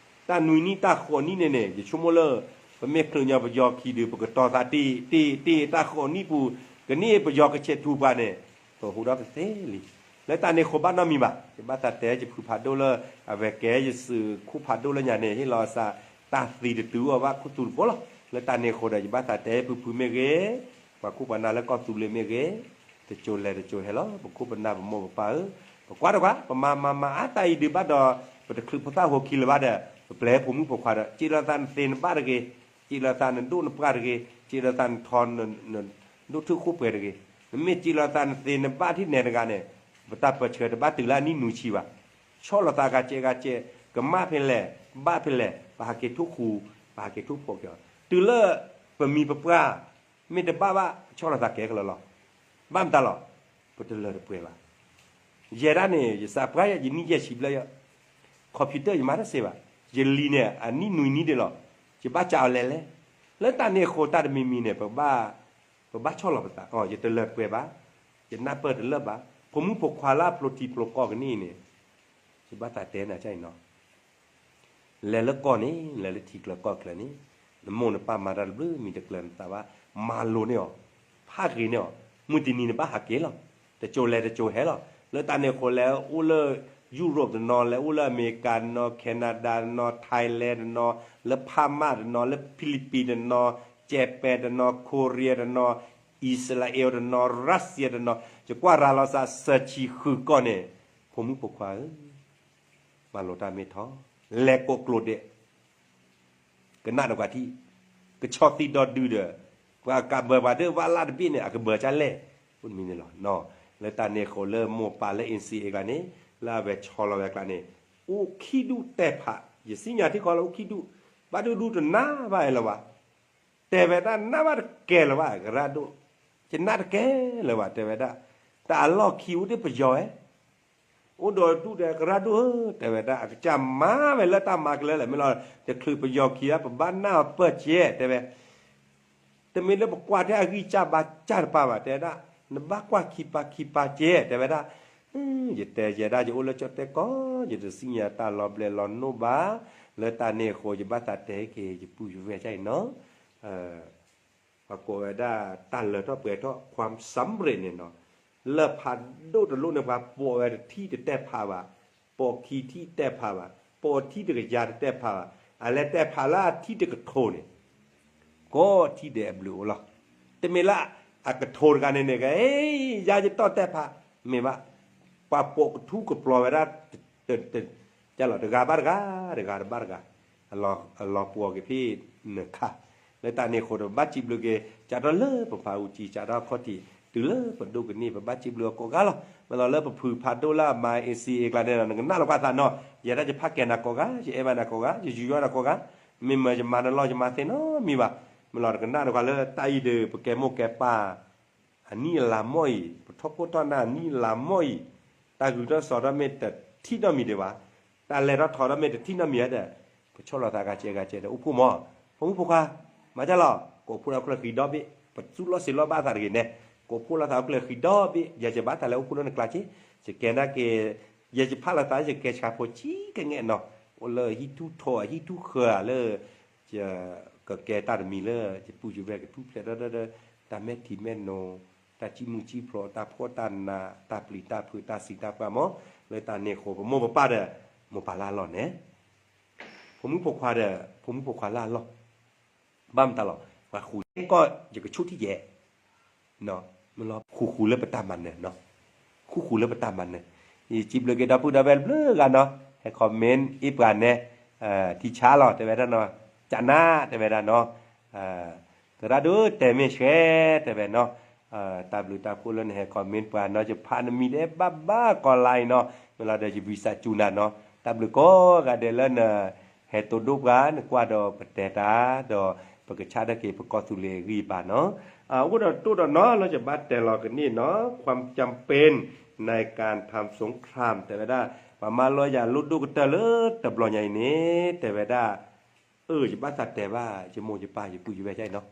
တၢ်နွံနံၣ်တၢ်ဃိးနံၣ်န့ၣ်န့ၣ် ယဆိကမိၣ်လၢ ပမ့ၢ်ချုးညီပယီၤခံဒုး ပကတီၤသးတ့ၢ်တ့ၢ်တ့ၢ်တၢ်ဃိးနံၣ်ပူၤ, ကနံၣ်ပယီၤကဆဲးထူပှၤန့ၣ် ပဟူးဒီးကသ့လံ. လၢတၢ်န့ၣ်အဃိဘၣ်နီတမံၤဘၣ်, ယဘၣ်သးတဲယဖုဖးဒိၣ်လၢ အဝဲကဲယစုးခိၣ်ဖးဒိၣ်လၢညါန့ၣ် ဟ့ၣ်လီၤအသး တၢ်သံတတုၤအီၤဘၣ်ခူသူၣ်တဘိလီၤ. လၢတၢ်န့ၣ်အဃိဒီး ယဘၣ်သးတဲဖုဖုမ့ၢ်ဂ့ၤ, ပှၤခိၣ်ပှၤနၢ်လၢကီၢ်သူလ့ၤမ့ၢ်ဂ့ၤ, တစိၤလဲၤတစိၤဟဲလီၤ. ပခိၣ်ပနၢ်ပမိၢ်ပပၢ်ဧၢ, ပကွၢ်တကွၢ် ပမၤမၤမၤအါတၢ်အံၤဒုးဘၣ်ဒီး ပတချုးဖိသၣ်ဟိခံလၢၤဘၣ်ဒီး ပပျဲဖိမုၣ်ဖိခွါဒီး စံးလီၤသးနသ့နဘၣ်တဂ့ၤ, စံးလီၤသးနဒိၣ်နပှၢ်တဂ့ၤ, စံးလီၤသးနထီနဒိၣ်ထူၣ်ခိၣ်ပှဲၤတဂ့ၤ. နမ့ၢ်စံးလီၤသးနသ့နဘၣ်ထံၣ်နဲတဂၤန့ၣ် ပတၢ်ပၢၢ်ဆၢတဘၣ်တုၤလၢအနံၣ်နွံဆံဘၣ်. ဆီၣ်လီၤသးဂၤကဲးဂၤကဲး, ကမၣ်ဖဲလဲၣ်, ဘၣ်ဖဲလဲၣ်, ပဟးက့ၤထိၣ်ဃူ, ပဟးက့ၤထိၣ်ဖိးက့ၤအီၤ. တုၤလၢပမံၤပပှၢ် မ့ၢ်တဘၣ်ဘၣ် ဆီၣ်လီၤသးကဲကလီလီၤ. ဘၣ်မတၤလီၤ, ပတလၢတပှဲၤဘၣ်. ယဲဒၣ်န့ၣ် ယစးပှၢ်ယဲ ယနံၣ်ယဲၢ်ဆံဘျဲၣ်ယဲ, computer ယမၤတသ့ဘၣ်. ယလံၤန့ၣ် အနံၣ်နွံနံၣ်ဒံးလီၤ. ယဘၣ်ကးအီၤလဲၤလဲၤ. လၢတၢ်န့ၣ်အဃိ တၢ်တမံၤမံၤန့ၣ် ပဘၣ်ဆီၣ်လီၤပသး, ယတလၢတပှဲၤဘၣ်, ယနၢ်ပၢၢ်တလၢာ်ဘၣ်. ဖိမုၣ်ဖိခွါလၢအဖျိထံဖျိကီၢ်ကနံၣ်အံၤန့ၣ် ယဘၣ်သးတဲနၤကအံၤနီၤ, လဲၤလၢကီၢ်န့ၣ် လဲၤလၢထံကျၢၤကီၢ်ကျၢၤန့ၣ် နမိၢ်နပၢ်မၤတၢ်တဘျုးမံၤတကျၢၤနသးဘၣ်, မၤလိာ်န့ၢ်အီၤ, ဖးဂ့ၤန့ၢ်အီၤ, မုၢ်တနံၤနဘၣ်ဟးက့ၤလီၤ. တစိၤလဲၤတစိၤဟဲလီၤ. လၢတၢ်န့ၣ်အဃိ လဲၤအိၣ်လၢ Europe တနီၤ, လဲၤအိၣ်လၢအမဲရကၤတနီၤ, Canada တနီၤ, Thailand တနီၤ, လၢ Palm တနီၤ, လၢ Philippines တနီၤ, Japan တနီၤ, Korea တနီၤ, Israel တနီၤ, Russia တနီၤ, ယကွၢ်ရၤလီၤစး စၢဆံဃုကီၢ်န့ၣ်, ဖိမုၣ်ဖိခွါဧၢ, မၤလိာ်တၢ်မ့ၢ်ထီ, လဲၤကိးကျိာ်ဒဲး ကနၣ်တကွၢ်ထံၣ်, ကဆီၣ်သံဒီဒုဒီး ပှၤကးဘၢပှၤဒၣ်ဝဲလၢတဘ့ၣ်န့ၣ် အကဘၢကၢ်လဲၣ်, အိၣ်တမံၤန့ၣ်လီၤ. လၢတၢ်န့ၣ်အဃိလၢမိၢ်ပၢ်လၢ N C A အကျါန့ၣ် လၢအဝဲဆီလီၤဝဲအကျါန့ၣ် အိၣ်ခံဒူၣ်တဲာ်ဖး, ယသ့ၣ်ညါထံၣ်ဃီလၢအိၣ်ခံဒူၣ်, ဘၣ်ဒူဒူတနၢ်ဘၣ်လၢၤဘၣ်, တဲဝဲဒၣ်နၢ်ဘၣ်တကဲလၢၤဘၣ် ကရၢဒိၣ်, ယနၢ်တကဲလၢၤဘၣ် တဲဝဲဒၣ်, တၢ်အလီၢ်ခံအိၣ်ဒ်ပယီၤဝဲ အိၣ်ဒီးဒူၣ်ဒီးကရၢဒိၣ်ဧၢ, တဲဝဲဒၣ် အကစၢ်မၤဝဲလၢတၢ်မၤကလၢလၢ မ့ၢ်လီၤ တချုးပယီၤခံဂၤ ပဘၣ်နၢ်အီၤပၢၢ်ကဲ တဲဝဲ, တမ့ၢ်လၢပကွၢ်ထဲအဂံၢ်စၢ်ဘါစၢ်တပၤဘၣ် တဲဝဲဒၣ်, နဘၣ်ကွၢ်ခံပၤခံပၤကဲ တဲဝဲဒၣ်, ယတဲယဲဒၣ် ယအိၣ်လၢကၠီၣ်တဲၣ်ကီၢ် ယတသ့ၣ်ညါတၢ်လီၤဘျဲၣ်လီၤနိၣ်ဘၣ်, လၢတၢ်န့ၣ်အဃိ ယဘၣ်သးတဲက့ၤ ယပုၢ်ယဝဲၢ်ကအံၤနီၤ ပှၤကိးဝဲဒၣ် တၢ်လၢထီၣ်ပှဲၤထီၣ် ความสำเร็จ န့ၣ်နီၤ, လၢဖးဒိၣ်တလိၣ်န့ၣ် ပှၤပိာ်ဝဲတထံၣ်တတဲာ်ဖးဘၣ်, ပိာ်ခံထံၣ်တတဲာ်ဖးဘၣ်, ပိာ်ထံၣ်တကယၤတတဲာ်ဖးဘၣ်, အလဲၤတဲာ်ဖးလၢအထံၣ်တကထိန့ၣ်, ကိးထံၣ်ဒဲးအဘျုးအိၣ်လီၤ. တမ့ၢ်လၢအကထိတဂၤန့ၣ်န့ၣ် ကဟဲယါယတီၢ်တဲာ်ဖး, မ့ၢ်ဘၣ်, ပှၤပိာ်ကထူကပျီၤဝဲဒၣ် တဂၤဘၣ်တဂၤ, တဂၤတဘၣ်တဂၤ, အလီၤပှီၤက့ၤဖဲနခါ, လၢတၢ်န့ၣ်အဃိဒီး ပဘၣ်စံးဘျုးက့ၤ စးထီၣ်လၢပဖးအူကၠံ စးထီၣ်ခီၣ်ထံး တုၤလၢပဒိၣ်ကနံၣ် ပဘၣ်စံးဘျုးအီၤကိးဂၤလီၤ. မ့ၢ်လီၤလၢပဖုဖးဒိၣ်လၢအမၤ N C A အကျါန့ၣ်ဒီး နကနၣ်လီၤကွၢ်သးနီၤ, ယဲဒၣ်ယဖးကဲနၤကိးဂၤ, ယအဲၣ်ဘၣ်နၤကိးဂၤ, ယယူးယီၣ်နၤကိးဂၤ, မ့ၢ်မၢယမၤနလီၢ်ယမၤသ့နီတမံၤဘၣ်. မ့ၢ်လီၤတကနၣ်တကွၢ်လၢတၢ်အံၤဒီး ပကဲမိၢ်ကဲပၢ် အနံၣ်အလါမီၢ်အံၤ, ပထီၣ်ခိၣ်ထီၣ်နၢ်အနံၣ်အလါမီၢ်အံၤ, တၢ်ဂုၤထီၣ်စီၤထီၣ်မ့ၢ်တထံၣ်နီတမံၤဒံးဘၣ်, တၢ်လဲၤထီၣ်ထီထီၣ်မ့ၢ်တထံၣ်နီတမံၤဧါဒီး, ပဆီၣ်လီၤသးဂၤစဲးဂၤစဲးဒီး အိၣ်ဖှိၣ်မီၢ်, ဖိမုၣ်ဖိခွါ, မၤတၢ်လီၤ, ကိးဖှိၣ်လီၤအိၣ်ကျၢၢ်ဃံဒီဘ့ၣ်, ပသူၣ်လီၤစ့လီၤဘၣ်သးတဂ့ၤန့ၣ်, ကိးဖှိၣ်လီၤသးအိၣ်ကျၢၢ်ဃံဒီဘ့ၣ်, ယဲယဘၣ်တၢ်လဲၤအိၣ်ဖှိၣ်လၢနကျါက့, ယကဲနာ်က့ၤ ယဲယဖးလီၤသး ယကဲဆှၢဖိဆံးကငဲၣ်နီၤ, အိၣ်လၢဟံၣ်ထူၣ်ထီၣ် ဟံၣ်ထူၣ်ဃၢၤဧါလၢ ယကကဲတၢ်တမံၤလၢ ယပုၢ်ယဝဲၢ်ကထူၣ်ဖျဲးဒီး တၢ်မဲာ်ထံမဲာ်နိ, တၢ်စံၣ်မုၢ်စံၣ်ဖျိး တၢ်ဖှီၣ်တၢ်နး တၢ်ပျံၤတၢ်ဖုး တၢ်စံးတၢ်ပှၢ်မး, လၢတၢ်န့ၣ်အဃိ ပမိၢ်ပပၢ်ဒီး မိၢ်ပၢ်လၢအလီၢ်န့ၣ်, ဖိမုၣ်ဖိခွါဒီး ဖိမုၣ်ဖိခွါလၢအလီၢ်, ဘၣ်မတၤလီၤ ပှၤဃုာ်ကီၢ် ယကဆူၣ်ထံၣ်ယဲ မ့ၢ်လီၤ ဃုာ်ဃုာ်လၢပတၢ်မၤနၢၤနီၤ, ဃုာ်ဃုာ်လၢပတၢ်မၤနၢၤ, ယစံးဘျုးက့ၤဒီပုၢ်ဒီဝဲၢ်တဘျုးဂၤနီၤ, ဟဲ comment အ့ၣ်ပှၤနဲ, ထံဆါလီၤ တဲဝဲဒၣ်နီၤ, ကနၣ် တဲဝဲဒၣ်နီၤ, သရၣ်ဒိၣ်တဲမ့ၢ်ဆှဲ တဲဝဲနီၤ, တၢ်ဘျုးတၢ်ဖှိၣ်လၢနဟဲ comment ပှၤနီၤ, ယဖးနမံၤဒဲးဘၣ်ဘၣ်ကီး like နီၤ, မ့ၢ်လီၤဒီးယဝံသးစူၤနၤနီၤ, တၢ်ဘျုးကိးဂၤဒဲးလၢန ဟဲတိၢ်ဒိၣ်ပှၤ နကွၢ်ဒီးပတဲတၢ် ဒီးပကဆါထီၣ်က့ၤပကီၢ်သူလ့ၤအဂံၢ်အဘါနီၤ, အအိၣ်ဒီးတိၢ်ဒီးနီၤ လၢယဘၣ်တဲလီၤကန့ၢ်နီၤ, ความจำเป็นในการทำสงคราม တဲဝဲဒၣ်, ပှၤမၤလီၤယၤလိၣ်ဒိၣ်ကတၢၢ်လၢတဘျီညါအံၤန့ၣ် တဲဝဲဒၣ်, အၢ ယဘၣ်သးတဲဘၣ် ယမိၢ်ယပၢ်ယပုၢ်ယဝဲၢ်ယါအံၤနီၤ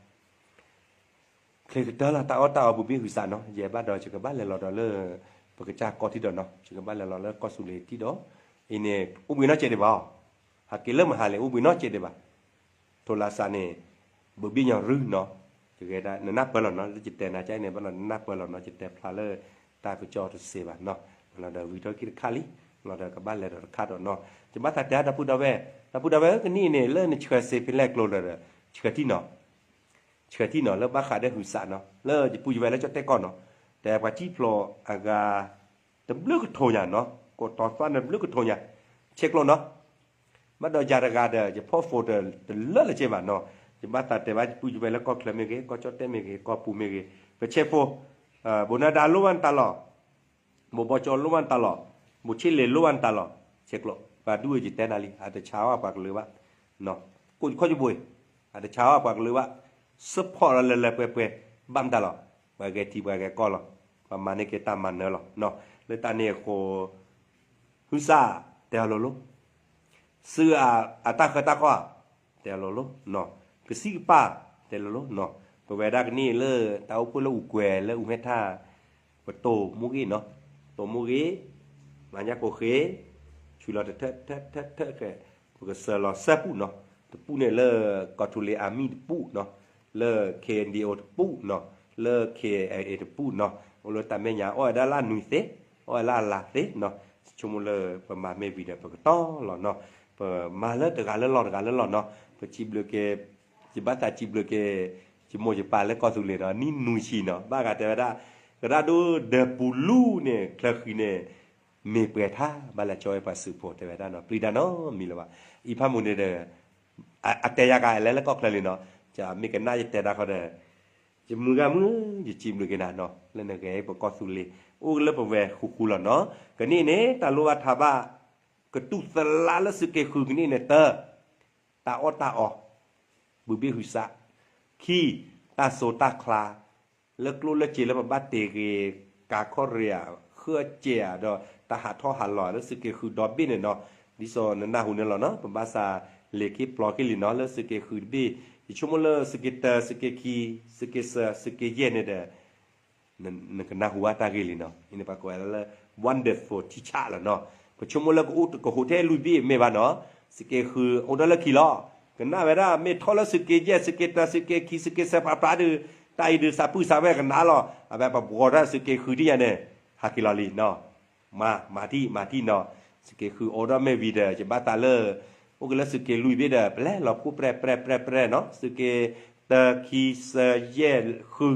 ချ့ကတၢၢ်လီၤ တၢ်အီၣ်တၢ်အီဘုဘ့ၣ်ဟုးစးနီၤ, ယဲဘၣ်ဒီး ယကဘၣ်လဲၤလီၤဒီးလၢ ပကစၢ်ကီၢ်ထံဒီးနီၤ, ယကဘၣ်လဲၤလီၤလၢကီၢ်သူလ့ၤထံဒီး, အံၤန့ၣ် အိၣ်ဘှံးနီၢ်စဲးဒံးဘၣ်, ဟးက့ၤလၢမဟါလံ အိၣ်ဘှံးနီၢ်စဲးဒံးဘၣ်, ထိးလးစးန့ၣ် ဘုဘ့ၣ်ညီရုနီၤ, ယကဲဒၣ် နနၢ်ပၢၢ်လီၤနီၤ, လၢယတဲနၤကါအံၤန့ၣ် ဘၣ်လီၤနနၢ်ပၢၢ်လီၤနီၤ, ယတဲဖျါလၢတၢ်ကစီၣ်တစဲးဘၣ်နီၤ, လီၤဒီးဝံၤထီၣ်က့ၤတခါလံ, လီၤဒီးကဘၣ်လဲၤဒီးတခါဒီးနီၤ, ယဘၣ်သးတဲဒီပုၢ်ဒီဝဲၢ်, ဒီပုၢ်ဒီဝဲၢ်ဧၢ ကနံၣ်အံၤန့ၣ် လၢနဆှၢစ့ဖဲလဲၣ်ကျိဒီး ဆှၢထံၣ်နီၤ ဆှၢထံၣ်နီၤ လၢဘၣ်ဃးဒီးဟုးစးနီၤ လၢယပုၢ်ယဝဲၢ်လၢကၠီၣ်တဲၣ်ကီၢ်နီၤ, တဲပှၤစံၣ်ဖျိးအဂၤ တဘျုးကထိညါနီၤ, ကိးတီၤသွၣ်န့ၣ်တဘျုးကထိညါ, ဆဲးကျိးနီၤ, ဘၣ်ဒီးယၤတဂၤဒီး ယဖီၣ်ဖိတလၢလၢကဲဘၣ်နီၤ, ယဘၣ်သးတဲဘၣ်ယပုၢ်ယဝဲၢ်လၢကီၢ်ချၢမ့ၢ်ဂ့ၤ ကီၢ်ကၠီၣ်တဲၣ်မ့ၢ်ဂ့ၤ ကီၢ်ပူၤမ့ၢ်ဂ့ၤ, ပဆဲးဖိ, ဘိးနၢၤဒါလိၣ်ဘၣ်နတၢ်လီၢ် ဘိးဘီကၠီလိၣ်ဘၣ်နတၢ်လီၢ်, ဘိးဆ့လ့ၤလိၣ်ဘၣ်နတၢ်လီၢ်, ဆဲးကျိး ပှၤဒူၣ်အံၤယတဲနၤလံ အတဆါအီၣ်ပှၤကလုာ်ဘၣ်, ကိးခီၣ်ယဘိးအံၤ, အတဆါအီၣ်ပှၤကလုာ်ဘၣ်, support လီၤလၢလၢပှဲၤပှဲၤ, ဘၣ်မတၤလီၤ, ပှၤဂဲၤထံပှၤဂဲၤကီၢ်လီၤ, ပှၤမၤန့ၢ်က့ၤတၢ်မၤနၢၤလီၤ, လၢတၢ်န့ၣ်အဃိ ဟုးစး တဲအီၤလိၤလိၤ, စုအတၢ်ဃၢတၢ်ဃီၣ်, တဲအီၤလိၤလိၤ, ကစံၣ်ကပၢ် တဲလိၤလိၤ, ပဝဲဒၣ်ကနံၣ်လၢတၢ်အိၣ်ဖှိၣ်လၢအူကွဲၤလၢအူဟဲထၣ်, ပတိၤမိၢ်ဂ့ၢ်နီၤ, တိၤမိၢ်ဂ့ၢ်, မၤညၣ်ကိးဃ့, ဆွံလီၤတထၢၣ်ထၢၣ်ထၢၣ်ထၢၣ်ဃဲ, ပကစၢလီၤစဲပူၣ်နီၤ, တပူၣ်န့ၣ်လၢကီၢ်သူလ့ၤ army တပူၣ်နီၤ, လၢ K N D O တပူၣ်နီၤ, လၢ K N L A တပူၣ်နီၤ, အိၣ်လၢတၢ်မဲာ်ညါ အီၣ်ဝဲဒၣ်လၢအနွံသ့, အီၣ်ဝဲလၢအလါသ့နီၤ, ဆိကမိၣ်လၢပမၤမ့ၢ်ဝံၤဒီးပကတီၢ်လီၤနီၤ, ပမၤလၢတဂၤလၢလီၢ်တဂၤလၢလီၢ်နီၤ, ပစံးဘျုးက့ၤ, ယဘၣ်သးစံးဘျုးက့ၤ, ယမိၢ်ယပၢ်လၢကီၢ်သူလ့ၤဒီး နံၣ်နွံဆံနီၤ, ဘၣ်ဂၤတဲဝဲဒၣ်, ကရၣ်ဒိၣ်ဒၢးပူၤလူၤန့ၣ် ချၢဃံန့ၣ် မ့ၢ်ပှဲၤထါ ဘၣ်လဲၤကၠီဝဲပှၤစုးဖိတဲဝဲဒၣ်နီၤ, ပျံၤတၢ်နီတမံၤလၢၤဘၣ်, အံၤဖးမုၢ်န့ၣ်ဒီး အတဲယၤကလဲၤလၢကီၢ်ချၢလံနီၤ, မ့ၢ်ကနၣ်ယတဲတၢ်ဃီဒီး, ယမုၢ်ဂၤမုၢ်, ယစံးဘျုးက့ၤနၤနီၤ, လၢနဂဲၤပကီၢ်သူလ့ၤ, အိၣ်လၢပဝဲဃူဃူလီၤနီၤ, ကနံၣ်န့ၣ် တၢ်လိၣ်ဘၣ်ထးဘၣ်, ကတူၢ်သလါလၢသုးက့ဃုကနံၣ်န့ၣ်တၢ် တၢ်အီၣ်တၢ်အီ, ဘုဘ့ၣ်ဟုးစး, ခံ, တၢ်စိတၢ်ချါ, လၢကျိၣ်လၢစ့လၢပဘၣ်တ့ဂ့ၤ, ကၤခီၣ်ရ့ၣ်ဧါ, ဃၢစဲးဧါ, ဒီးတၢ်ဟးထီၣ်ဟးလီၤလၢသုးက့ဃုဒီဘ့ၣ်န့ၣ်နီၤ, ဒ်သိးနနၢ်ဟူန့ၣ်လီၤနီၤ, ပဘၣ်စးလဲၤက့ၤပျီက့ၤလံနီၤ, လၢသုးက့ဃုတဘ့ၣ်, ယဆိကမိၣ်လၢသုးက့တၢ, သုးက့ခံ, သုးက့သၢ, သုးက့ယဲၢ်န့ၣ်ဒီး နကနၢ်ဟူဘၣ်တၢ်ဂ့ၢ်လံနီၤ, အံၤန့ၣ်ပှၤကိးဝဲဒၣ်လၢ wonderful teacher လီၤနီၤ, ပဆိကမိၣ်လၢကအိၣ်ကဟိးထဲလွံၢ်ဘ့ၣ်မ့ၢ်ဘၣ်နီၤ, သုးက့ဃုအိၣ်ဒီးလၢခံလီၤ, ကနၣ်ဝဲဒၣ် မ့ၢ်ထီၣ်လၢသုးက့ယဲၢ် သုးက့တၢ သုးက့ခံ သုးက့သၢ ပှၤပြးဒုး, တၢ်အံၤဒုး စးပုၢ်စးဝဲၢ်ကနၣ်လီၤ, အဝဲပဘှီထီၣ်သုးက့ဃုထံၣ်ညါန့ၣ်, ဟးက့ၤလီၤလံနီၤ, မၤ, မၤထံၣ် မၤထံၣ်နီၤ, သုးက့ဃုအိၣ်ဒီးမ့ၢ်ဝံၤဒီး ယဘၣ်သးလၢ အိၣ်က့ၤလၢသုးက့လွံၢ်ဘ့ၣ်ဒီး ပလဲၤလီၤဖှိၣ်ပြဲၣ်ပြဲၣ်ပြဲၣ်ပြဲၣ်နီၤ, သုးက့တၢ ခံ သၢ ယဲၢ် ဃု,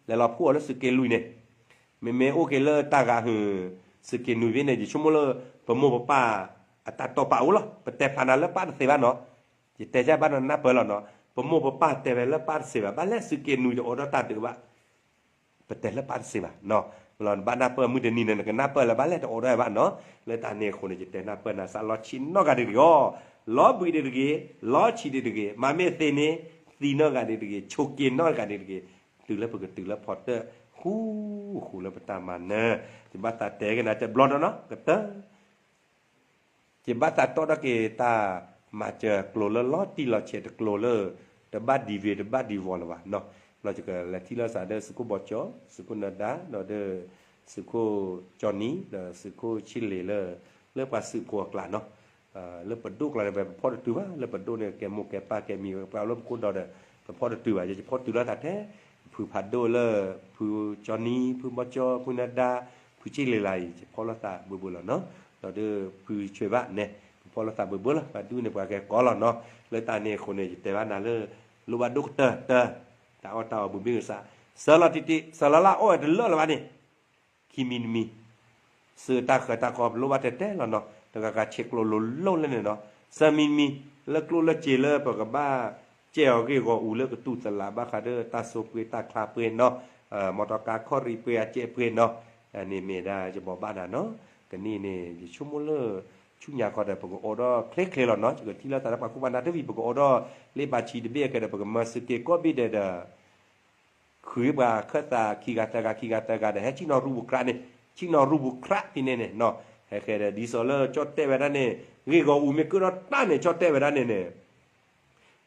လဲၤလီၤဖှိၣ်အီၤလၢသုးက့လွံၢ်န့ၣ်, မ့မ့ၢ်အိၣ်က့ၤလၢတၢ်ဂၤဟုၣ်, သုးက့နွံဘ့ၣ်န့ၣ် ယဆိကမိၣ်လၢ ပမိၢ်ပပၢ် အတၢ်တိာ်ပာ်အိၣ်လီၤ, ပတဲဖျါနၤလၢပၢ်တသ့ဘၣ်နီၤ, ယတဲယဘၣ်နီၤနၢ်ပၢၢ်လီၤနီၤ, ပမိၢ်ပပၢ်တဲဝဲလၢပၢ်တသ့ဘၣ်, ဘၣ်လဲၣ်သုးက့နွံတအိၣ်ဒီးတၢ်ဒုးဘၣ် ပတဲလၢပၢ်တသ့ဘၣ်နီၤ, လီၤနဘၣ်နၢ်ပၢၢ်မုၢ်တနံၤန့ၣ် နကနၢ်ပၢၢ်လၢဘၣ်လဲၣ်တအိၣ်ဒီးဘၣ်နီၤ, လၢတၢ်န့ၣ်အဃိန့ၣ် ယတဲနၢ်ပၢၢ်နၤစးလီၤဆံးနီတဂၤဒံးတဂ့ၤ, လီၤဘှံးဒံးတဂ့ၤ, လီၤဆံးဒံးတဂ့ၤ, မၤမ့ၢ်သ့န့ၣ်, သံနီတဂၤဒံးတဂ့ၤ, ဆိးက့ၤနီတဂၤဒံးတဂ့ၤ, တုၤလၢပကတုၤလၢဖီတၢၣ်, ဃူဃူလၢပတၢ်မၤနၢၤ, ယဘၣ်သးတဲက့ၤနၤတဘျီနီၤနီၤ ကတၢၢ် ယဘၣ်သးတီၣ်ထီၣ်က့ၤတၢ်မၤစၢၤကျိၤလၢလီၤတံၢ်လီၤဆဲးတကျိၤလၢ တဘၣ်ဒံးဝ့ၤတဘၣ်ဒံးဝီၤလၢၤဘၣ်နီၤ, လီၤယကလဲၤထံၣ်လိာ်သးဒီးသုးခိၣ်ဘီကၠီ, သုးခိၣ်နၢၤဒါ, ဒီးဒီး သုးခိၣ်ကၠီနံၤ ဒီးသုးခိၣ်ဆံလ့ၤလၢ လၢပှၤသုးဖိအကျါနီၤ, လၢပဒိၣ်ကျါန့ၣ် ပဖီၣ်တတုၤဘၣ်, လၢပဒိၣ်န့ၣ် ကဲမိၢ်ကဲပၢ်ကဲမံၤ ပှၤလၢပခိၣ်ဒီးဒီး ပဖီၣ်တတုၤဘၣ်, ယဖီၣ်တုၤလီၤသးထဲ ဖုဖးဒိၣ်လၢ ဖုကၠီနံၤ ဖုဘီကၠီ ဖုနဒါ ဖုဆံလ့ၤလၢအံၤ ယဖီၣ်လိာ်သးဘၢဘၢလီၤနီၤ, ဒီးဒုးဖုဆွဲဘၣ်နဲ ပဖီၣ်လိာ်သးဘၢဘၢလီၤ, ပှၤဒုးန့ၣ်ပှၤကဲကီလီၤနီၤ, လၢတၢ်န့ၣ်အဃိန့ၣ် ယတဲဘၣ်နၤလၢ လိၣ်ဘၣ်ဒိၣ်ကတၢၢ်တၢၢ် တၢ်အီၣ်တၢ်အီဘုဘ့ၣ်ကစး စၢလီၤတံၢ်တံၢ် စၢလီၤလၢအီၣ်ဝဲတလၢာ်လၢၤဘၣ်န့ၣ် ခံမံၤတမံၤ စၢတၢ်ဃၢၤတၢ်ခီပလိၣ်ဘၣ်တဲတဲလီၤနီၤ, တဂၤဂၤဆဲးကျိးလိၤလိၤလၢန့ၣ်နီၤ, သၢမံၤတမံၤ လၢကျိၣ်လၢစ့လၢပကဘၣ်ကဲအီၤဂ့ၢ်ဂီၢ်အူလၢကတူၢ်သလးဘၣ်ဃးဒီးတၢ်ဆိပှ့ၤတၢ်ချါပှ့ၤနီၤ, မီတီကါခီၣ်ရံးပှ့ၤအစဲးပှ့ၤနီၤ, န့ၣ်မ့ၢ်ဒၣ်ယဘိးဘၣ်နၤနီၤ, ကနံၣ်န့ၣ် ယဆိကမိၣ်လၢ ဆူညါခီဒီး ပကအိၣ်ဒီးချ့ချ့လီၤနီၤ, ယကထံၣ်လိာ်သးလၢပှၤခိၣ်ပှၤနၢ်တဝံၤ ပကအိၣ်ဒီးလ့ပာ်ဆံးတဘ့ၣ်အကဲဒီး ပကမၤစူၢ်က့ၤကိးဘ့ၣ်ဒဲးဒီး ဃုပှၤခၢၣ်သးခံဂၤသၢဂၤခံဂၤသၢဂၤဒီး ဟဲဆ့ၣ်နီၤရူပူၤကြးန့ၣ်, ဆ့ၣ်နီၤရူပူၤကြးဖဲန့ၣ်န့ၣ်နီၤ, ဟဲဃဲဒီးဒ်သိးလၢကၠီၣ်တဲၣ်ဝဲဒၣ်န့ၣ် ဂ့ၢ်ဂီၢ်အူမ့ၢ်ကၢထီၣ်တၢ်န့ၣ် ကၠီၣ်တဲၣ်ဝဲဒၣ်န့ၣ်န့ၣ်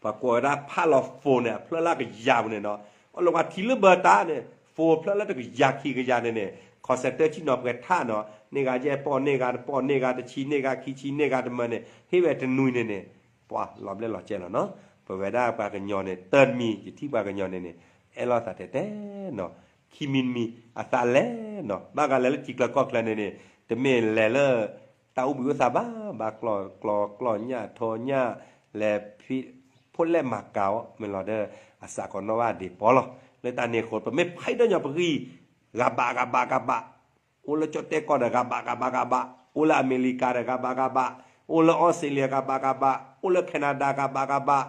ပှၤကိးဝဲဒၣ်ဖးလီၤ phone န့ၣ် အဖျၢၣ်လၢကယၤပူၤန့ၣ်နီၤ, အလီၤပှၤထံၣ်လၢဘၢတၢ်န့ၣ် phone ဖျၢၣ်လၢတကယၤခံကယၤန့ၣ်န့ၣ် call center ဆ့ၣ်နီၤပှဲၤထၣ်နီၤ, န့ၢ်ဂၤယဲၢ်ပီၢ် န့ၢ်ဂၤတပီၢ် န့ၢ်ဂၤတဆံ န့ၢ်ဂၤခံဆံန့ၢ်ဂၤတမၢန့ၣ် ဟ့ၣ်ဝဲတနွံန့ၣ်န့ၣ် ပှၤလီၤဘျဲၣ်လီၤကဲလီၤနီၤ, ပဝဲဒၣ်ပှၤကညီန့ၣ် တၢ်တမံၤ ယထံၣ်ပှၤကညီန့ၣ်န့ၣ် အဲၣ်လိာ်သးတဲတဲနီၤ, ခံမံၤတမံၤ အသးလဲၤနီၤ, ဘၣ်ဂၤလဲၤလၢထံကျၢၤကီၢ်ကျၢၤန့ၣ်န့ၣ် တမ့ၢ်လဲၤလၢ တၢ်အိၣ်ဘှံးအိၣ်သးဘၣ်, ဘၣ်ကျီၢ်ကျီၢ်ကျီၢ်ညၣ်ထီညၣ် လဲၤဖံး ဖိလဲၣ်မၤကၤအီၤ မ့ၢ်လီၤဒီး အစးကီးနီၣ်ဘၣ်ဒံးပီလီၤ, လၢတၢ်န့ၣ်အဃိ ပမ့ၢ်ဖးဒိၣ်ညီပဂံၢ် ဂၤဘၣ်ဂၤဘၣ်ဂၤဘၣ်, အိၣ်လၢကၠီၣ်တဲၣ်ကီၢ်ဒီးဂၤဘၣ်ဂၤဘၣ်ဂၤဘၣ်, အိၣ်လၢအမဲရကၤဒီးဂၤဘၣ်ဂၤဘၣ်, အိၣ်လၢအီစထြ့လယါဂၤဘၣ်ဂၤဘၣ်, အိၣ်လၢ Canada ဂၤဘၣ်ဂၤဘၣ်,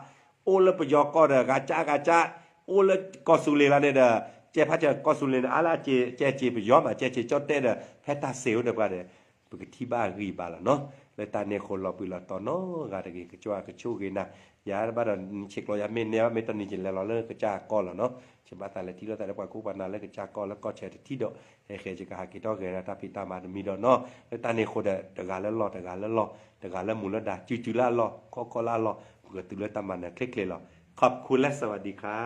အိၣ်လၢပယီၤကီၢ်ဒီးဂၤကၠးဂၤကၠး, အိၣ်လၢကီၢ်စူၤလ့ၤလီၤန့ၣ်ဒီး ကဲဖးစၢၤကီၢ်စူၤလ့ၤန့ၣ် အါလၢအကဲစ့ပယီၤမး ကဲစ့ကၠီၣ်တဲၣ်ဒီး ဖဲတၢ်စ့အိၣ်ဒီးပှၤဒီး ပကထံၣ်ဘၣ်ဂံၢ်ဘါလီၤနီၤ, လၢတၢ်န့ၣ်အဃိလီၤပှံၤလီၤတီၤနီတဂၤတဂ့ၤ ကကွၢ်ကဆိၣ်ဂ့ၤနၤ, ယၤတဘၣ်ဒီး ဆဲးကျိးယၤမ့ၢ်နဲဘၣ် မ့ၢ်တနံၤယလဲၤလီၤလၢကစၢ်ကီၢ်လီၤနီၤ, ယဘၣ်သးလဲၤထံၣ်လိာ်သးလၢပှၤခိၣ်ပှၤနၢ်လၢကစၢ်ကီၢ်လၢကီၢ်ဆၢတထံၣ်ဒီး ဟဲဃဲယကဟးက့ၤထီၣ်ဂဲၤဒီးတၢ်ဖံးတၢ်မၤတမံၤဒီးနီၤ, လၢတၢ်န့ၣ်အဃိဒီး တဂၤလၢလီၢ်တဂၤလၢလီၢ် တဂၤလၢမူၤလၢဒၢး စုစုလၢအလီၢ် ခီခီလၢအလီၢ် ပကတုၤလၢတၢ်မၤနၢၤချ့ချ့လီၤ, ခီၣ်ခူလၢစဝၤဒံခါ,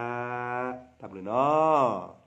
တၢ်ဘျုးနီၤ.